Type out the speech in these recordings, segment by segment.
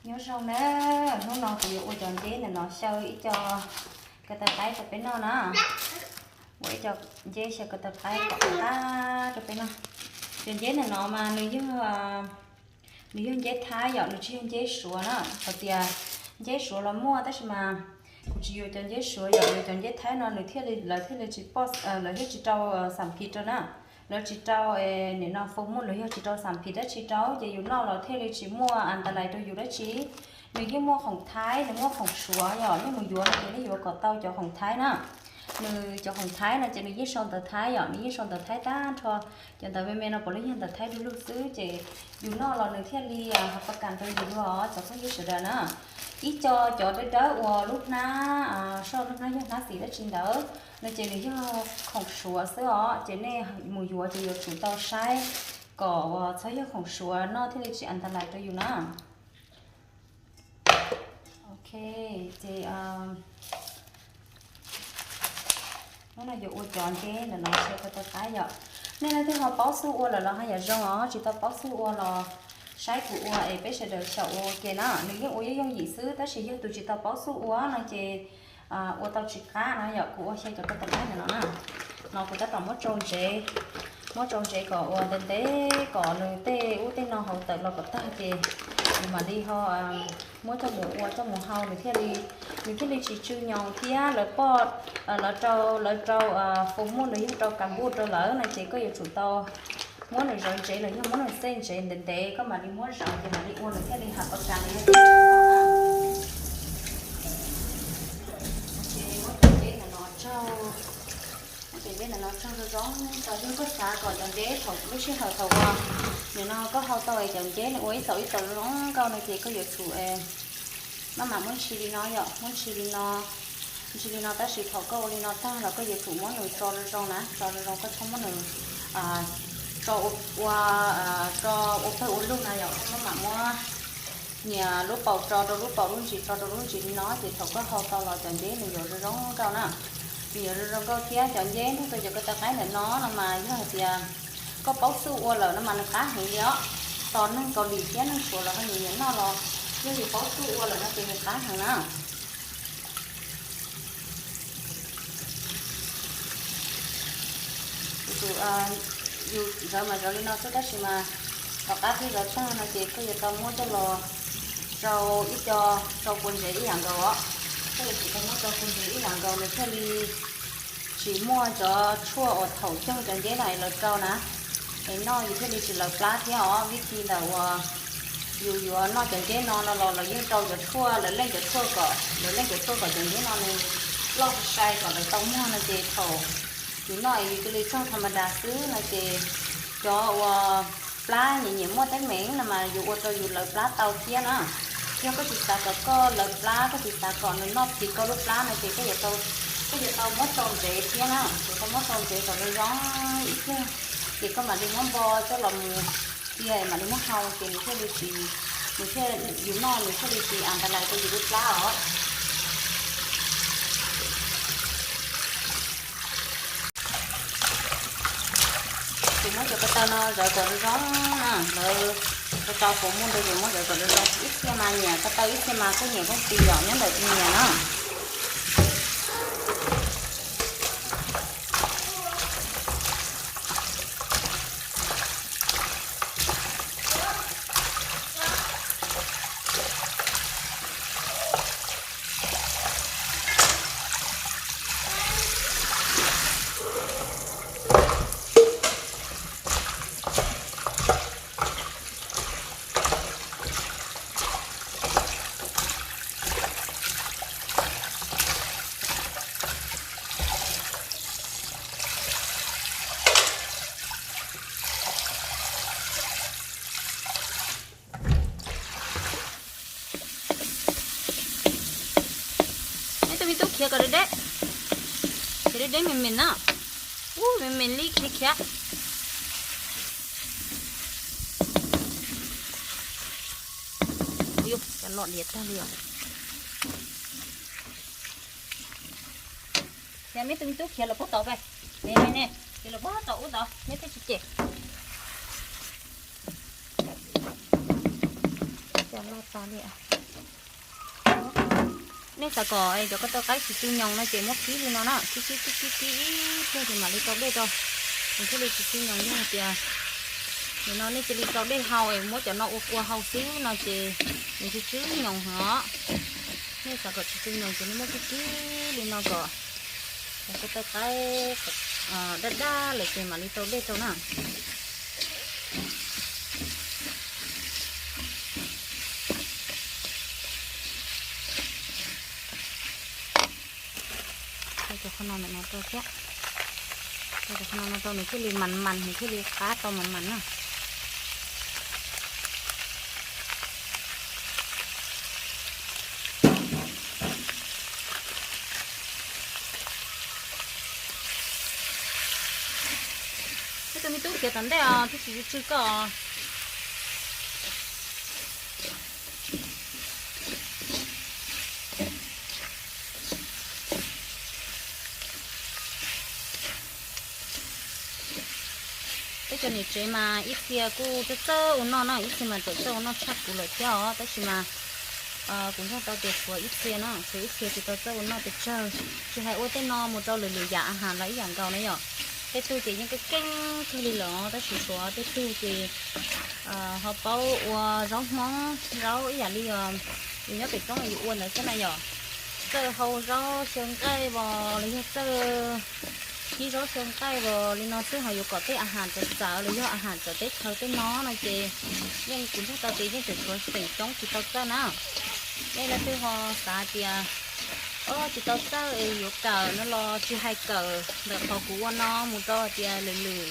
Nyob zoo na, hnub no kuv yuav ua cov nceb ntawm no xyaw ib co ko taw qaib rau peb noj na. Ua ib co nceb xyaw ko taw qaib kom qab rau peb noj. Cov nceb ntawm no mas nws yog, nws yog nceb Thaib yom, nws tsis yog nceb Suav na. Hais tias nceb Suav los muaj tab sis mas kuv tsis yuav cov nceb Suav yom, yuav cov nceb Thaib no nws thiaj li, lawv thiaj li tsis poj, lawv thiaj tsis rau xam phis rau na. Lawv tsis rau, nim no fo muaj los yog tsis rau xam phis dab tsi rau ces yus noj los thiaj li tsis muaj an ta lais rau yus dab tsi. Nws yeej muaj khoom Thaib, nws muaj khoom Suav yom, nej mus yuav no ces nej yuav kom tau cov khoom Thaib na. Nws cov khoom Thaib no ces nws yeej sau ntawv Thaib yom, nws yeej sau ntawv Thaib tag nrho. Cov ntawv me me no puav leej yog ntawv Thaib du lug xwb ces yus noj los nws thiaj li hav pas kas rau yus dua os cov phooj ywg sawv daws na. Ib co cov dawb dawb uas lub hnab, soj lub hnab yog hnab xis dab tsi ntawd no ces nws yog khoom Suav xwb os, ces nej mus yuav ces yuav tsum tau saib kom uas txhob yog khoom Suav noj thiaj li tsis an ta lais rau yus na. Ok, ces hnub no yuav ua cov nceb ntawm no xyaw ko taw qaib yom. Nej leej twg ho paub xub ua lawm los ho yam zoo os, tsis tau paub xub ua los saib kuv ua es peb sawv daws xyaum ua ua ke na. Nws yeej ua yooj yooj yim xwb tab sis yog tus tsis tau paub xub ua no ces ua tau tsis qab na yom. Kuv ua xyaw cov ko taw qaib ntawm no na. No kuv tab tom muab tsau ntsev, muab tsau ntsev kom ua ntev ntev kom nws tej ub tej no hauv tawm los kom tag ces nws mam li ho muab coj mus ua coj mus hau nws thiaj li, nws thiaj li tsis tsw nyoos thiab lawv poj, lawv rau, lawv rau fo muaj los yog rau kas npuj rau lawm no ces koj yuav tsum tau muab nws zawv ntsev los yog muab nws xej ntsev ntev ntev koj mam li muab zawv ces mam li ua nws thiaj li hav pas kas li. Ces muab cov nceb ntawm no tsaug, muab cov nceb ntawm no tsaug zoo zoo tau. Yog koj xav kom cov nceb thaum lub sij hawm thaum uas nim no koj hau tau es cov nceb nws ua ib txaus ib txaus zoo nkauj no ces koj yuav tsum maj mam muab ntshis li no yom, muab ntshis li no, ntshis li no tab sis thaum koj ua li no tag los koj yuav tsum muab nws tso zoo zoo na, tso zoo zoo, koj txhob muab nws tso ua, ua, tso ua pawg ua lug na yom, koj maj mam muab nyias lub paus tso rau lub paus, lub ntsis tso rau lub ntsis li no ces thaum koj hau tau los cov nceb nws yuav zoo zoo nkauj na. Nws yuav zoo zoo nkauj thiab cov nceb nrog rau cov ko taw qaib ntawm no no mas yog hais tias koj paub xub ua lawm no mas nws qab heev li os. Tos neeg Kaus Lim thiab neeg Suav los ho nyiam nyiam noj los yog yus paub xub ua lawm no ces nws qab heev na. Yus, yus zawv mas zawv li no xwb tab sis mas tom qab twb zawv tag no ces koj yuav tau muab coj los rau ib co, rau kua ntsev ib yam nkaus os. Koj yuav tsum tau muab rau kua ntsev ib yam nkaus nws thiaj li tsis muaj cov tshuaj uas thaum cog cov nceb no es lawv rau na, es noj yus thiaj li tsis lawv plab thiab os. Vij thi ntawm uas yus yuav noj cov nceb no no los lawv yeej rau cov tshuaj, lawv leej cov tshuaj kom, lawv leej cov tshuaj kom cov nceb no nws loj sai kom lawv tau muag no ces thaum yus noj es yus cia li cog tha ma das xwb no ces cov uas plab nyiam nyiam muaj teeb meem no mas yuav ua rau yus lawv plab tau thiab na. Yog koj tsis xav kom koj lawv plab, koj tsis xav kom nws noj phiv koj lub plab no ces koj yuav tau, koj yuav tau muab tsau ntsev thiab na, yuav tau muab tsau ntsev kom zoo zoo ib pliag ces koj mam li muab npo coj los mus cia mam li muab hau ces nws thiaj li tsis, nws thiaj, yus noj nws thiaj li tsis an ta lais rau yus lub plab os. Ces muab cov ko taw no zawv kom zoo zoo na, lawv ko taw puas muaj ntau ces muab zawv kom zoo zoo. Ib txhia mas nyiam ko taw, ib txhia mas kuj nyiam kooj tis yom, nyob ntawm tus nyiam na. Neb tus me tub khiav kom deb deb, khiav deb deb me me na. Ub, me me li khiav khiav. Ub, cov loj diav tag li os. Ces neb tus me tub khiav los puag tod pe. Ne ne ne, khiav los puag tod ub tod neb thiaj tsis cem. Cov loj tag li. Nej xav kom cov ko taw qaib tsis tsw nyoos no ces muab kib li no na, kib kib kib kib kib ib pliag ces mam li rau dej rau, nws thiaj li tsis tsw nyoos. Yog hais tias nim no nej cia li rau dej hau es muab cov no ua kua hau xwb no ces nws tsw tsw nyoos heev os. Nej xav kom tsis tsw nyoos ces nej muab kib kib li no kom cov ko taw qaib daj daj lawm ces mam li rau dej rau na. Rau cov qhov no ntawm no rau thiab. Rau cov qhov no no rau nws thiaj li mas mas, nws thiaj li qab tau mas mas na. Peb tus me tub khiav tom ntej os, twb tsis tsw koj. Peb cov niam tsev mas ib txhia kuj txawj txawj ua noj na, ib txhia mas txawm txawj ua noj tshaj kuv lawm thiab os, tab sis mas kuv nrog tau tias tshuav ib txhia no, tshuav ib txhia tsis tau txawj ua noj pes tsawg. Tsis hais ua tej no mus rau lwm lwm yam a has los ib yam nkaus na yom. Tej tug ces yeej keej keej kawg li lawm, tab sis tshuav tej tug ces ho paub ua zaub Hmoob, zaub ib yam li yus nyob pem roob yus ua ntawd xwb na yom. Txawj hau zaub xyaw nqaij vos los yog txawj kib zaub xyaw nqaij vos li no xwb, ho yuav kom tej a has txawv txawv los yog a has txawv teb chaws tej no no ces yeej kuv nrog tau tias yeej tseem tshuav feem coob tsis tau txawj na. Nej leej twg ho xav tias o tsis tau txawj es yuav kawm no los tsis hais kawm ntawm qhov kuv ua no mus rau hais tias lwm lwm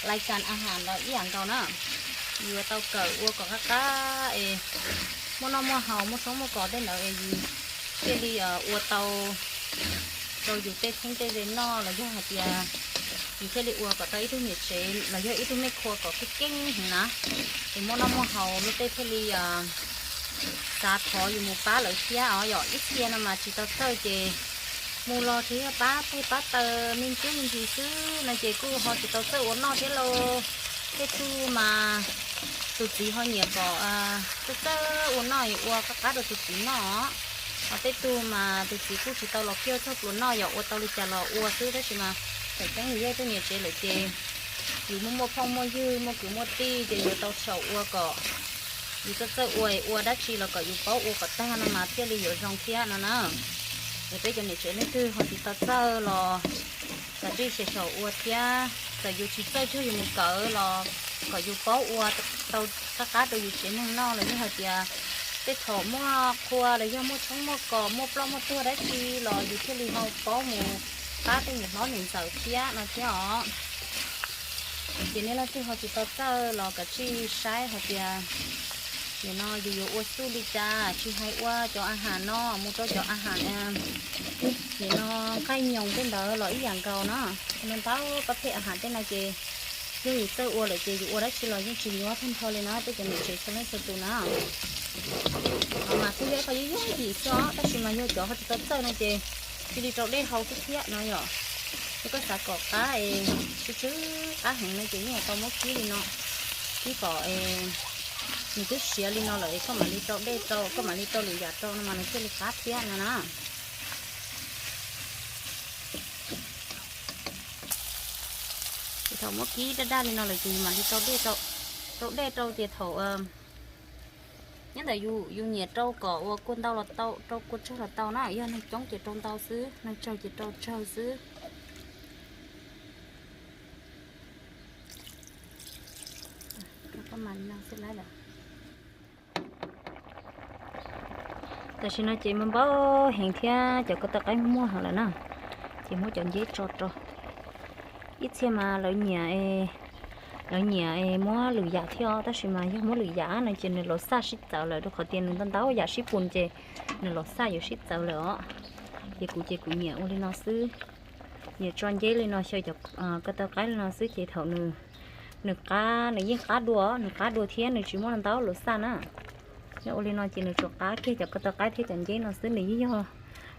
lais kas a has los ib yam nkaus na. Yuav tau kawm ua kom qab qab es muaj noj muaj haus muaj tshoob muaj kos tej ntawd es yus thiaj li ua tau rau yus tej txheeb tej ze noj los yog hais tias yus thiaj li ua kom tau ib tug niam tsev los yog ib tug mej khua kom keej keej heev na. Es muaj noj muaj haus luag tej thiaj li xav thov yus mus pab lawv thiab os. Yog ib txhia no mas tsis tau txawj ces mus los tsuas yog pab tej pab taws me ntsis me ntsis xwb no ces kuj ho tsis tau txawj ua noj thiab lauj. Tej tug mas tus txiv ho nyiam kom txawj txawj ua noj es ua qab qab rau tus txiv noj. Ho tej tug mas tus txiv kuj tsis tau los kiag txog pluas noj, yog ua tau li cas los ua xwb, tab sis mas thaum tseeb yus yog ib tug niam tsev lawm ces yus muaj muaj phooj muaj ywg muaj kwv muaj tij ces yuav tau xyaum ua kom yus txawj txawj ua, ua dab tsi los kom yus paub ua kom tag no mas thiaj li yuav zoo thiab no na. Es peb cov niam tsev leej twg ho tsis tau txawj los kav tsij xyaum xyaum ua thiab, txawm yus tsis txawj cuag yus mus kawm los kom yus paub ua tau qab qab rau yus tsev neeg noj los yog hais tias tej thaum muaj qhua los yog muaj tshoob muaj kos muaj ploj muaj tuag dab tsi los yus thiaj li ho paub mus pab tej niam hlob niam ntxawm thiab no thiab os. Ces nej leej twg ho tsis tau txawj los kav tsij saib hais tias nim no yus yuav ua xub li cas, tsis hais ua cov a has no mus rau cov a has nim no nqaij nyoos tej ntawd los ib yam nkaus na. Ntau ntau pab phem a has tej no ces yog yus txawj ua lawm ces yus ua dab tsi los yeej tsis nyuaj tag nrho li na, peb cov niam tsev txhua leej txhua tus na. Qhov mas twb yog ib qho yooj yooj yim xwb os, tab sis mas yog cov ho tsis tau txawj no ces cia li rau dej hau xwb thiab no yom. Yog koj xav kom qab es tsw tsw qab heev no ces yeej yuav tau muab kib li no, kib kom nws twb siav li no lawm es koj mam li rau dej rau, koj mam li rau lwm yam rau no mas nws thiaj li qab thiab no na. Ces thaum muab kib daj daj li no lawm ces yus mam li rau dej rau, rau dej rau ces thaum nyob ntawm yus, yus nyiam rau kom ua kua ntau los tau, rau kua tsawg los tau na, yog neeg coob ces rau ntau xwb, neeg tsawg ces rau tsawg xwb. Tam sim no ces npau npau heev thiab cov ko taw qaib muag heev lawm na, ces muab cov nceb tso rau. Ib txhia mas lawv nyiam, lawv nyiam muab lwm yam thiab os, tab sis mas yog muab lwm yam no ces nws los xaj sib txawv lawm, rau qhov tias nws ntau ntau yam sib pus ces nws los xaj yuav sib txawv lawm os. Ces kuv ces kuv nyiam ua li no xwb, nyiam tso nceb li no xyaw cov ko taw qaib li no xwb ces thaum nws, nws qab, nws yeej qab dua, nws qab dua thiab nws tsis muaj ntau lus xaj na. Yog ua li no ces nws tsuas qab kiag cov ko taw qaib thiab cov nceb no xwb, nws yeej yog,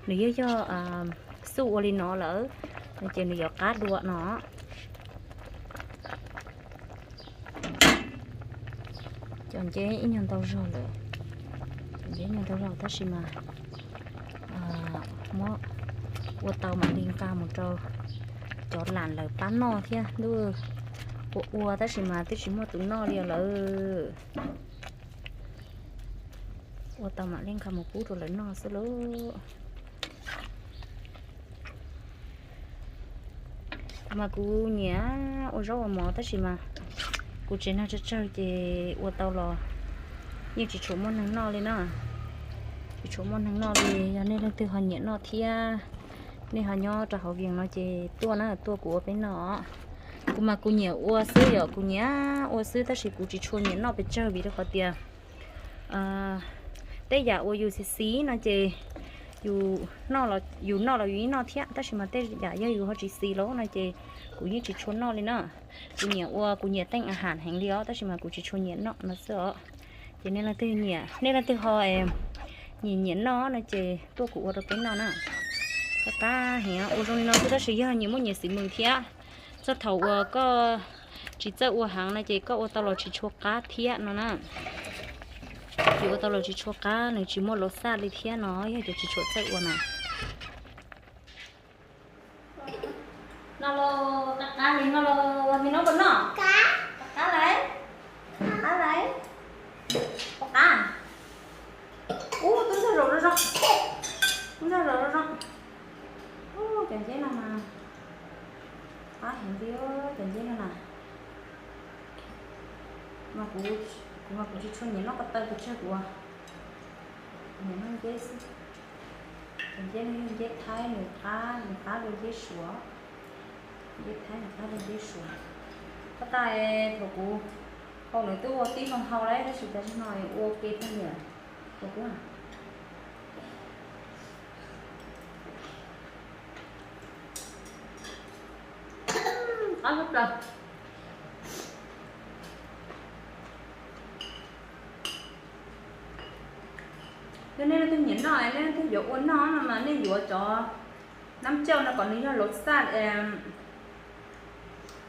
nws yeej yog xuj ua li no lawm, ces nws yuav qab dua no. Cov nceb ib nyuag ntau zog lawm, cov nceb ib nyuag ntau zog tab sis mas Muab ua tau mam li nqa mus rau cov lam lawv pab noj thiab ntuj. Ua ua tab sis mas twb tsis muaj tus noj li lawm. Ua tau mam li nqa mus pub rau lawv noj xwb lauj. Kuv mas kuv nyiam ua zaub ua mov tab sis mas kuv tsev neeg tsawg tsawg ces ua tau los yeej tsis tshua muaj neeg noj li na. Tsis tshua muaj neeg noj li. Yog nej leej twg ho nyiam noj thiab nej ho nyob rau hauv Vias no ces tuaj na, tuaj kuv ua peb noj. Kuv mas kuv nyiam ua xwb yom, kuv nyiam ua xwb tab sis kuv tsis tshua nyiam noj pes tsawg vim rau qhov tias tej yam uas yus xis xis no ces yus noj los yus noj los yus yeej noj thiab tab sis mas tej yam yog yus ho tsis xis los no ces kuv yeej tsis tshua noj li na. Kuv nyiam ua, kuv nyiam teej a ham heev li os tab sis mas kuv tsis tshua nyiam noj no xwb os. Ces nej leej twg nyiam, nej leej twg ho nyiam nyiam noj no ces tuaj kuv ua rau peb noj na. Qab qab heev ua zoo li no xwb tab sis yog nyias muaj nyias xim mws thiab. Txog thaum uas koj tsis txawj ua heev no ces koj ua tau los tsis tshua qab thiab no na. Ces ua tau los tsis tshua qab, nws tsis muaj los xaj li thiab no yog cov tsis tshua txawj ua na. No los qab qab li no los mi no puas noj? Qab lawm, qab lawm. Ua qab. Ub, tub ntxawg zaum zoo zoo, tub ntxawg zaum zoo zoo. Ub, cov nceb no mas qab heev li, cov nceb no na. Mas kuv, kuv mas kuv tsis tshua nyiam noj ko taw pes tsawg kuv, nyiam noj nceb xwb. Cov nceb no yog nceb thaib, nws qab, nws qab dua nceb suav. Nceb thaib nws qab dua nceb suav. Pab tais thaum kuv hau nws twb ua tib zoo hau lawm tab sis tas no ua ke thiaj li ua kuv qab lub plaws. Yog nej leej twg nyiam noj, nej leej twg yuav ua noj no mas nej yuav cov nab cauj no kom nws yog los xaj,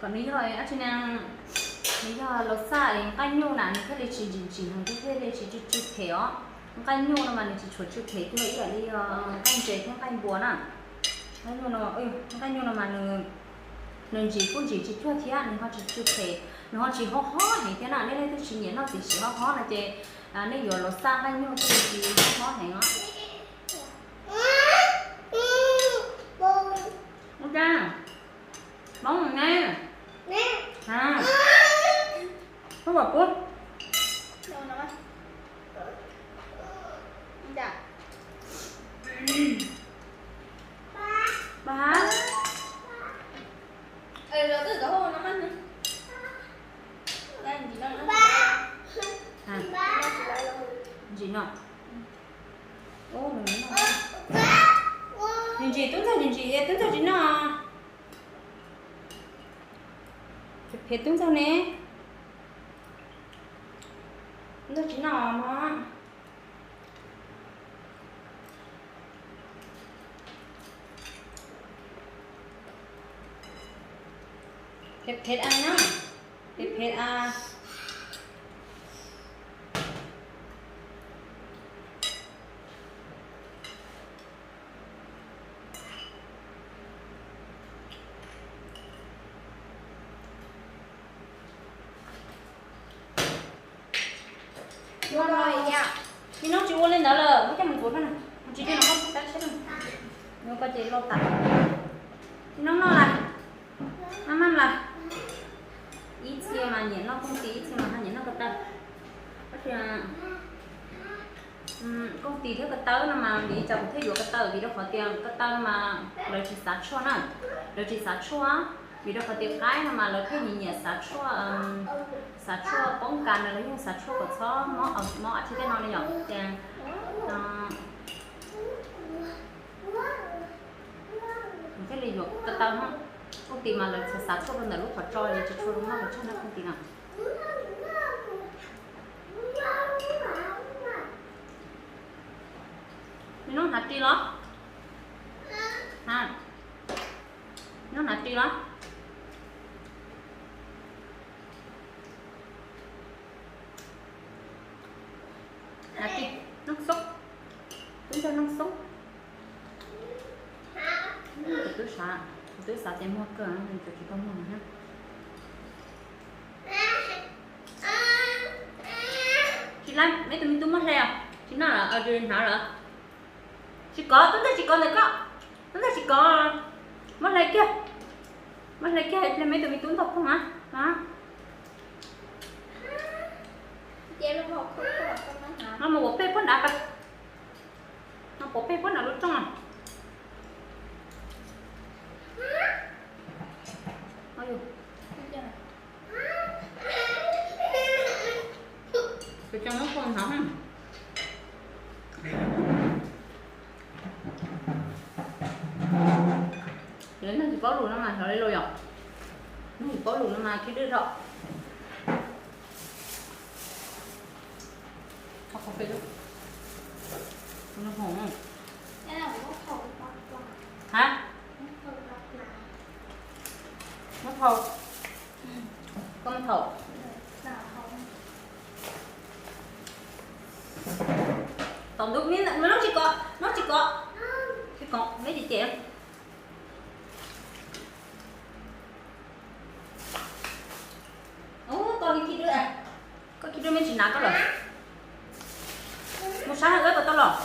kom nws yog dab tsi na, nws yog los xaj nqaij nyuj na nws thiaj li tsis ntsim ntsim heev thiab thiaj li tsis tsw tsw phem os. Nqaij nyuj no mas nws tsis tshua tsw phem cuag ib yam li yog nqaij ntses thiab nqaij npua na. Nqaij nyuj no, nqaij nyuj no mas nws ntsim kuj ntsim tsis cuag thiab nws ho tsis tsw phem, nws ho tsis hob hob heev thiab na. Nej leej twg tsis nyiam noj txiv siv hob hob no ces nej yuav los xaj nqaij nyuj thiaj li tsis hob hob heev os. Ua cas? Hmoob ne? Hmoob vam pub. Pab. Ntsim no. Ntsim tub ntxawg, ntsim tub ntxawg tsis noj. Phem tub ntxawg ne. Tub ntxawg tsis noj mog. Phem phem a na, phem phem a. Nim no tsis ua li ntawd lawm, muab coj mus ntxuav na. Tsis li no muab tab sab, nws ko ces lo tas. Nim no noj lawm, maj maj lawm. Ib txhia mas nyiam noj kooj tis, ib txhia mas ho nyiam noj ko taw. Tab sis kooj tis thiab ko taw no mas vim li cas kuv thiaj yuav ko taw, vim rau qhov tias ko taw no mas lawv tsis xav tshuaj na, lawv tsis xav tshuaj, vim rau qhov tias qaib no mas lawv thiaj nyiam nyiam xav tshuaj, xav tshuaj poob kas no los yog xav tshuaj kom txhob mob, mob dab tsi tej no li yom. Ces kuv thiaj li yuav ko taw, kooj tis mas lawv xav xav tshuaj rau ntawm lub qhov tso, tsis tshua zoo noj pes tsawg na kooj tis no. Nws noj hnav ris los? Noj hnav ris los? Hnav ris, noj xoob. Tub ntxawg noj xoob. Twb xav, twb xav tias muag kawg, tsis tau muag na. Tsis lab, meb tus me tub muab hle os, tsis noj lawm, hnav lawm. Tsis kov, tub ntxawg tsis kov ntawm koj, tub ntxawg tsis kov, muab hle kiag, muab hle kiag, hle meb tus me tub ntog phooj na. No mus ua peg puag nrad, no ua peg puag nrad lub rooj. Tsis tau muab phau hnov. Yog neeg tsis paub lus no mas xyov li los yom. Neeg tsis paub lus no mas khib dwb dhau. Hab? Muab phau. Koj muab phau. Tom ntub, nub tsis kov, nub tsis kov, tsis kov, neb cem cem. Koj khib dwb, koj khib dwb meb tsis hnav koj lawm. Mus saib hawm wb puas tau los,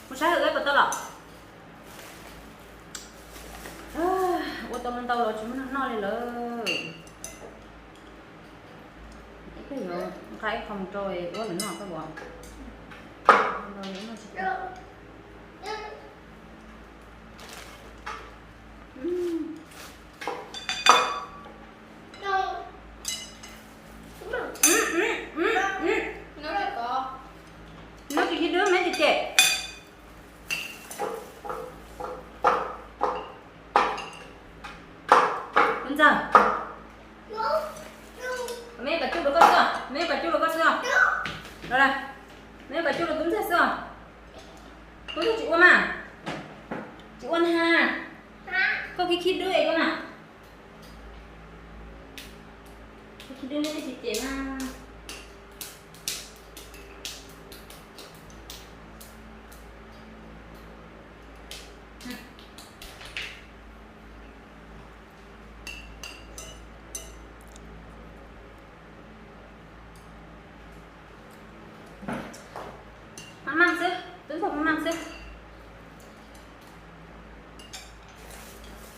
mus saib hawm wb puas tau los. Ua tau ntau los tsis muaj neeg noj li lawm. Ib pliag yuav nqa ib qho mus rau ua lwm noj koj puas? Nub tsis khib dwb meb cem cem. Tub ntxawg, meb yuav kom cuj rau koj xwb, meb yuav kom cuj rau koj xwb. Los, meb yuav kom cuj rau tub ntxawg xwb. Tub ntxawg tsis ua mas, tsis ua na. Koj khib khib dwb es koj na. Koj khib dwb neb tsis cem na. Maj maj xwb, twb thaum maj maj xwb.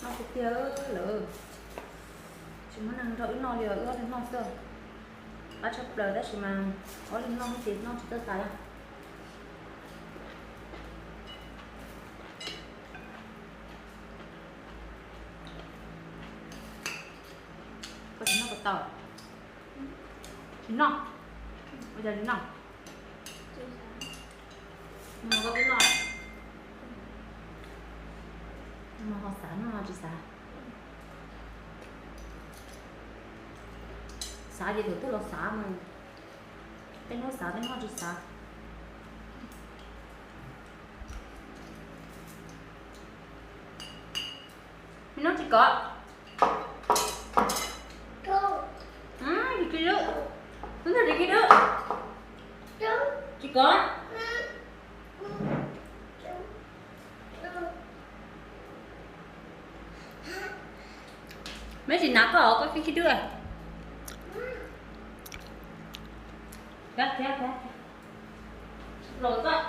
Noj tiag tiag lawm. Tsis muaj neeg nrog wb noj li, wb ob leeg noj xwb. Qab tshaj plaws tab sis mas ob leeg noj ces noj tsis txawj tas li. Koj tsis noj puas tau? Tsis noj. Ua cas tsis noj? Noj mas koj twb noj. Noj mas ho xav noj tsis xav? Xav ces thaum twg los xav mas, tej hnub xav tej hnub tsis xav. Me nub tsis kov. Tsis khib dwb. Tub ntxawg tsis khib dwb. Tsis kov. Meb tsis hnav koj, koj khib khib dwb. Los koj.